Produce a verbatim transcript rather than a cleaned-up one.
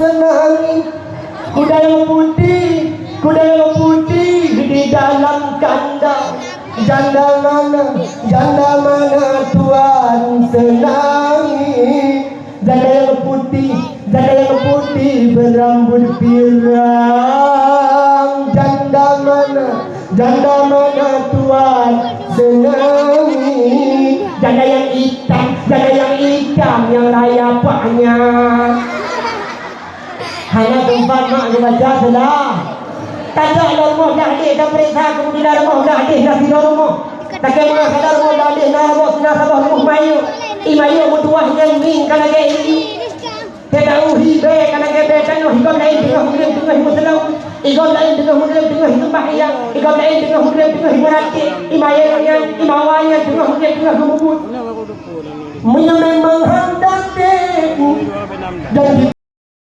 Senangi kuda yang putih, kuda yang putih di dalam kandang. Janda mana, janda mana tuan senangi? Janda yang putih, janda yang putih berambut pirang. Janda mana, janda mana tuan senangi? Janda yang hitam, janda yang hitam yang raya banyak. Hana teumpat mak geubaca salah. Tajak lom rumoh dah deh, tapeuriksa keubeutulan rumoh dah deh, na sidroe rumoh. Takheun meunasabah rumoh dah deh, na rumoh, na saboh rumoh mayuek. I mayuek meutuwah nyan ngieng ka lagèe i. Teuka uhi bèe ka lagèe bèe tanoh, i gob laén teungoh muleum teungoh meuseulom, i gob laén teungoh muleum teungoh seumayang, i gob laén teungoh muleum teungoh meuratéb, i mayuek nyan, i mawai nyan teungoh muleum teungoh geumeubeuet. Meunyoe memang hana